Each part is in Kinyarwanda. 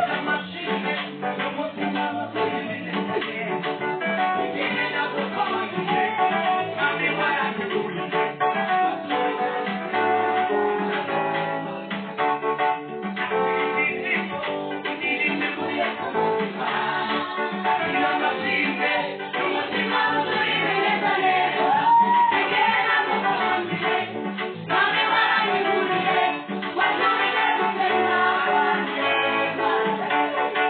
Thank you.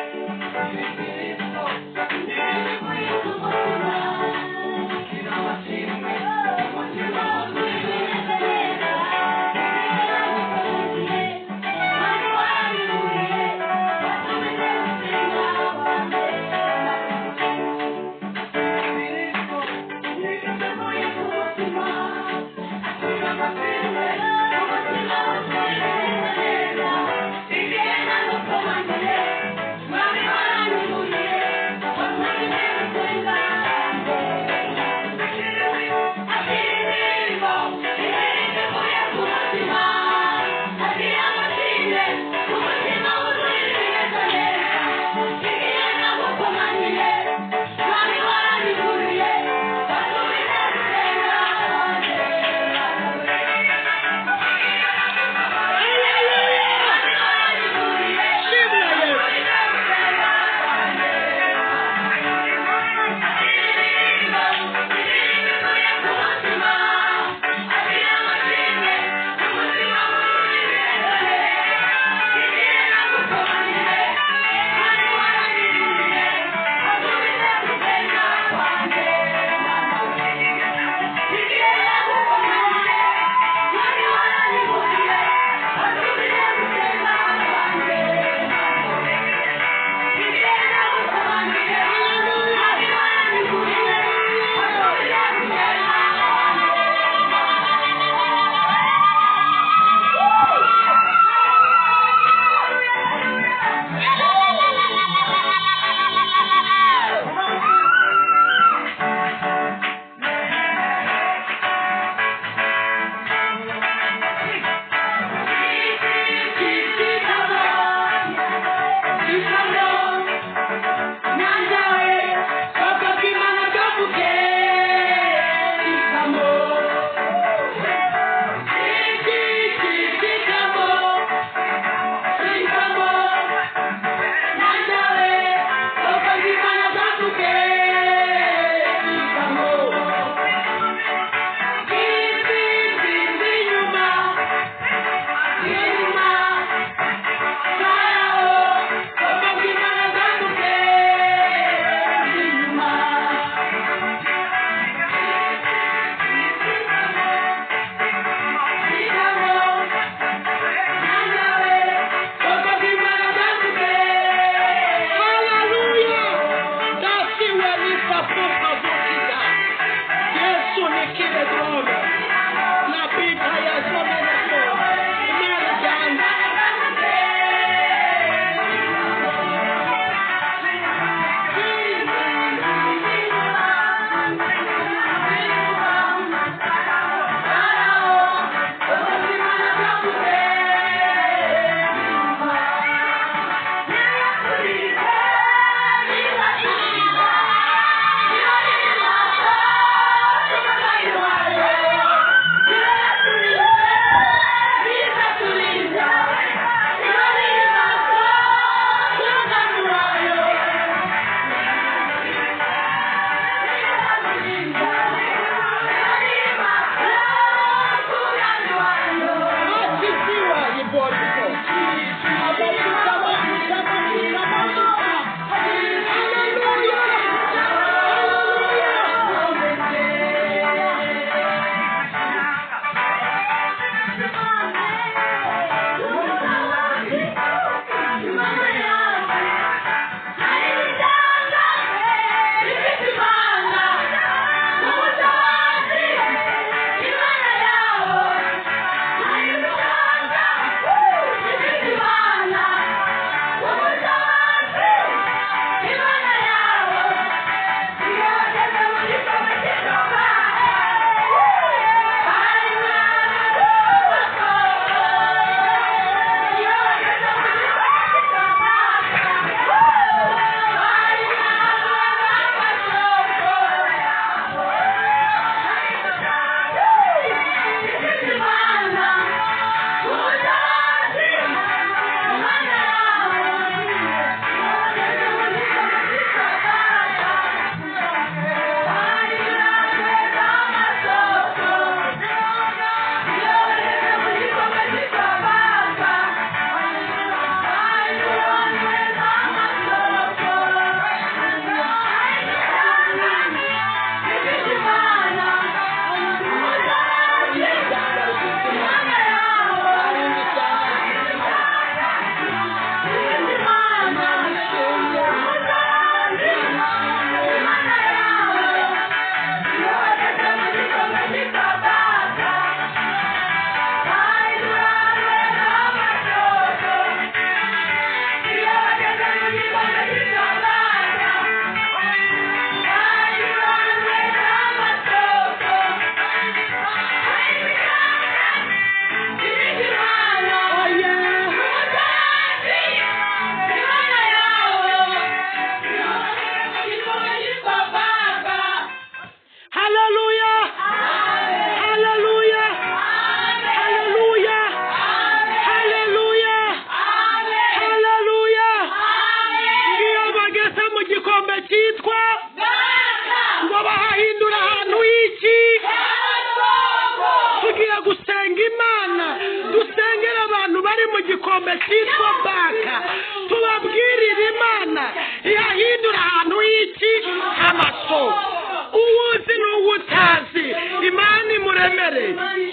gikombe cyitwa baka, tubabwirire Imana ihahindura ahantu y'iki amasoko. Uwuzi n'uwutazi, Imana imuremere.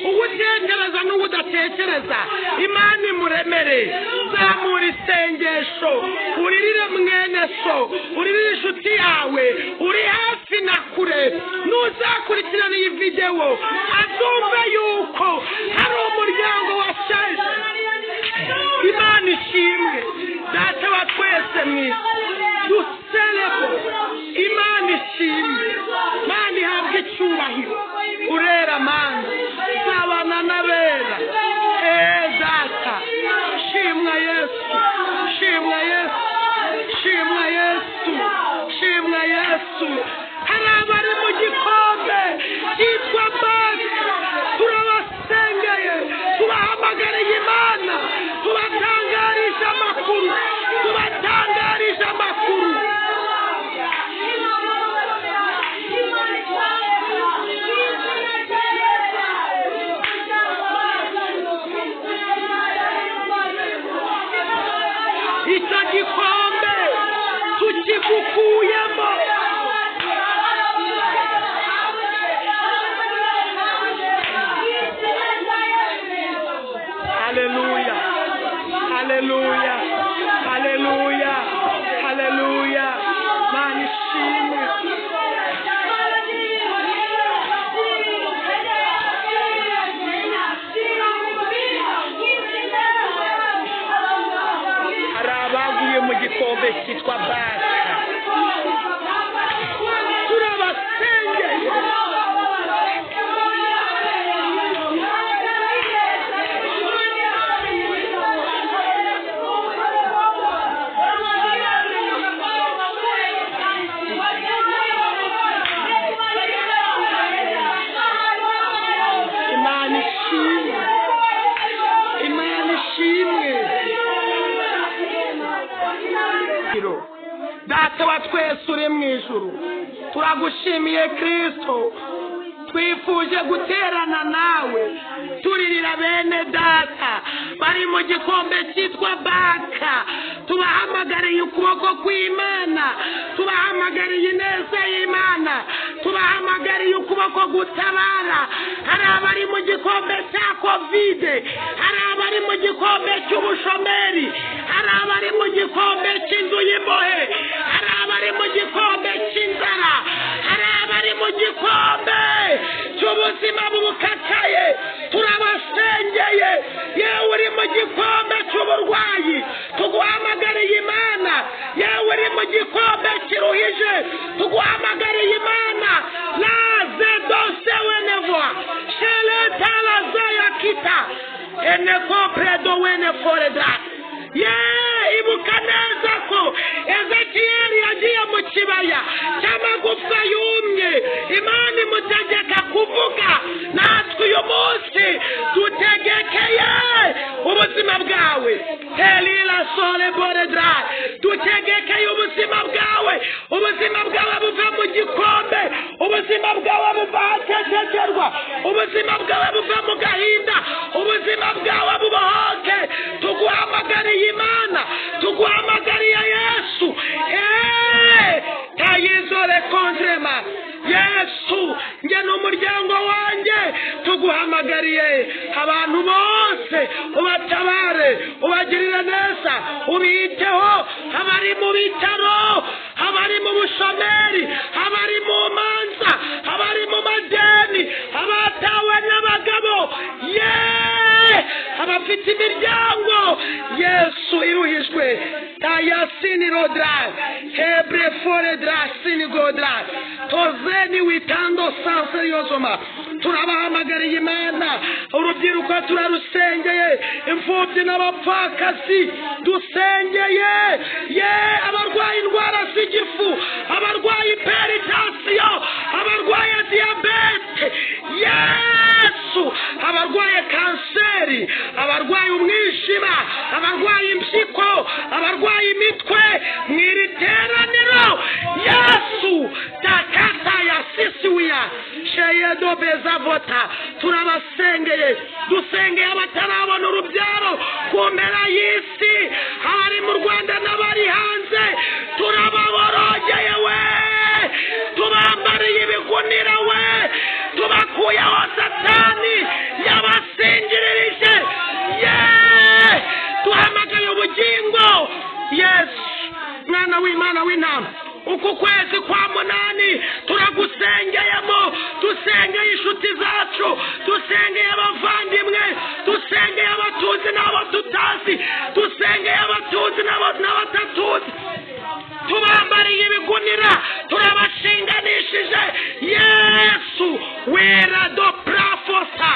Uwutekereza n'uwudatekereza, Imana imuremere. Zamura isengesho, uririre mwene so, uririre inshuti yawe uri hafi na kure. Nuzakurikirana iyi videwo azumve yuko hari umuryango wa shaje. Imana ishimwe, Data wa twese mwiza, duserebo. Imana ishimwe, Imana ihabwe icyubahiro. Urera Mana, zabana n'abera. Data, shimwa Yesu, shimwa Yesu, shimwa Yesu, shimwa Yesu. Hari abari mu gikombe cyitwa baka, turabasengeye, tubahamagariye Imana, tubatangarije amakuru, tubatangarije amakuru. Icyo gikombe tukigukuyemo. Haleluya, haleluya, haleluya, haleluya. Mana ishimwe. Hari abaguye mu gikombe cyitwa baka, turabasengeye. Imana ishimwe, Imana ishimwe. Data wa twese uri mu ijuru, turagushimiye Kristo. Twifuje guterana nawe turirira bene data bari mu gikombe cyitwa baka. Tubahamagariye ukuboko kw'Imana, tubahamagariye ineza y'Imana, tubahamagariye ukuboko gutabara. Hari abari mu gikombe cya kovide, hari abari mu gikombe cy'ubushomeri, hari abari mu gikombe cy'inzu y'imbohe, hari abari mu gikombe cy'inzara, hari abari mu gikombe cy'ubuzima bubukakaye. Turabasengeye. Yewe uri mu gikombe cy'uburwayi, tuguhamagariye Imana. Yewe uri mu gikombe kiruhije, tuguhamagariye Imana. Laze dose wenevwa sheletalaza eneko predo wene foredra. Ye, ibuka neza ko Ezekiyeli yagiye mu kibaya cy'amagufwa yumye, Imana imutegeka kuvuga. Natwe uyu munsi dutegekeye ubuzima bwawe. Telila sole boredra, dutegekeye ubuzima bwawe. Ubuzima bwawe buva mu gikombe, ubuzima bwawe buva ahacecekerwa, ubuzima bwawe buva mu gahinda, ubuzima bwawe bubohoke. Tuguhamagariye Imana, tuguhamagariye Yesu. Tayizore kontrema Yesu, njye n'umuryango wanjye tuguhamagariye. Abantu bose ubatabare, ubagirire neza, ubiteho. Abari mu bitaro, abari mu bushomeri, abari mu manza, abari mu madeni, abatawe n'abagabo, ye abafite imiryango Yesu iruhijwe. Tayasini rodra hebre foredra sinigodra tozeni witando sanseriozoma. Turabahamagariye Imana. Urubyiruko turarusengeye, imfubyi n'abapfakazi dusengeye, ye abarwaye indwara z'igifu, abarwaye iperitasiyo, abarwaye diyabete, Yesu, abarwaye kanseri, abarwaye umwijima, abarwaye impyiko, abarwaye imitwe, mu iri teraniro Yesu takata ya sisiwiya sheyedo bezavota. Turabasengeye, dusengeye abatarabona urubyaro ku mpera y'isi. ubugingo. Yesu mwana w'Imana w'intama, uku kwezi kwa munani turagusengeyemo, dusengeye inshuti zacu, dusengeye abavandimwe, dusengeye abatuzi n'abo tutazi, dusengeye abatuzi n'abatatuzi, tubambariye ibigunira, turabashinganishije. Yesu wera do prafosa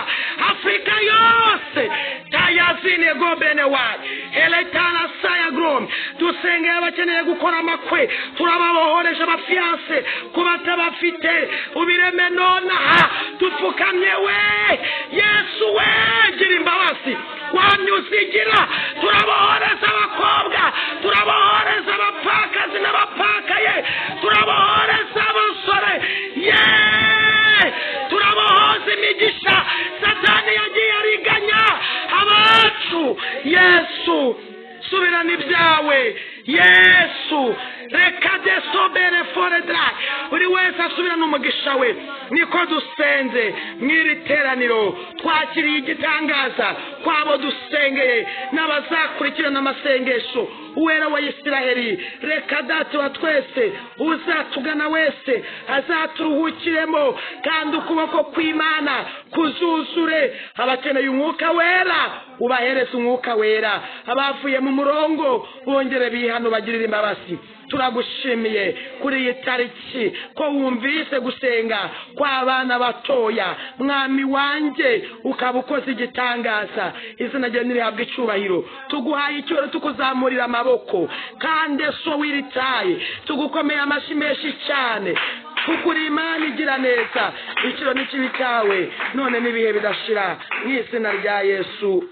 Afurika yose tayazine gobene wayi eletana saya grome. Dusengeye abakeneye gukora amakwe, turababohoreje abafiyanse ku batabafite, ubireme nonaha. Dupfukamye we Yesu we, gira imbabazi wamyuzigira. Turabohoreza abakobwa, turabohoreza abapfakazi n'abapfakaye, turabohoreza abasore, ye turabohoza imigisha Satani yagiye ariganya abacu. Yesu, subirana ibyawe. Yesu, reka desobere foredra, buri wese asubirane umugisha we. Niko dusenze mw'iri teraniro, twakiriye igitangaza kwabo dusengeye n'abazakurikirana amasengesho. Uwera wa Isiraheli, reka Data wa twese uzatugana wese azaturuhukiremo, kandi ukuboko kw'Imana kuzuzure. Abakeneye umwuka wera, ubahereze umwuka wera. Abavuye mu murongo bongere bihano, bagirire imbabazi. Turagushimiye kuri iyi tariki ko wumvise gusenga kw'abana batoya, mwami wanjye, ukaba ukoze igitangaza. Izina ryawe ntirihabwe icyubahiro. Tuguhaye icyubahiro, tukuzamurira amaboko, kandi so wiritaye, tugukomeye amashyi menshi cyane, kuko uri Imana igira neza. Ikiro n'ikibi cyawe none n'ibihe bidashira, mu izina rya Yesu.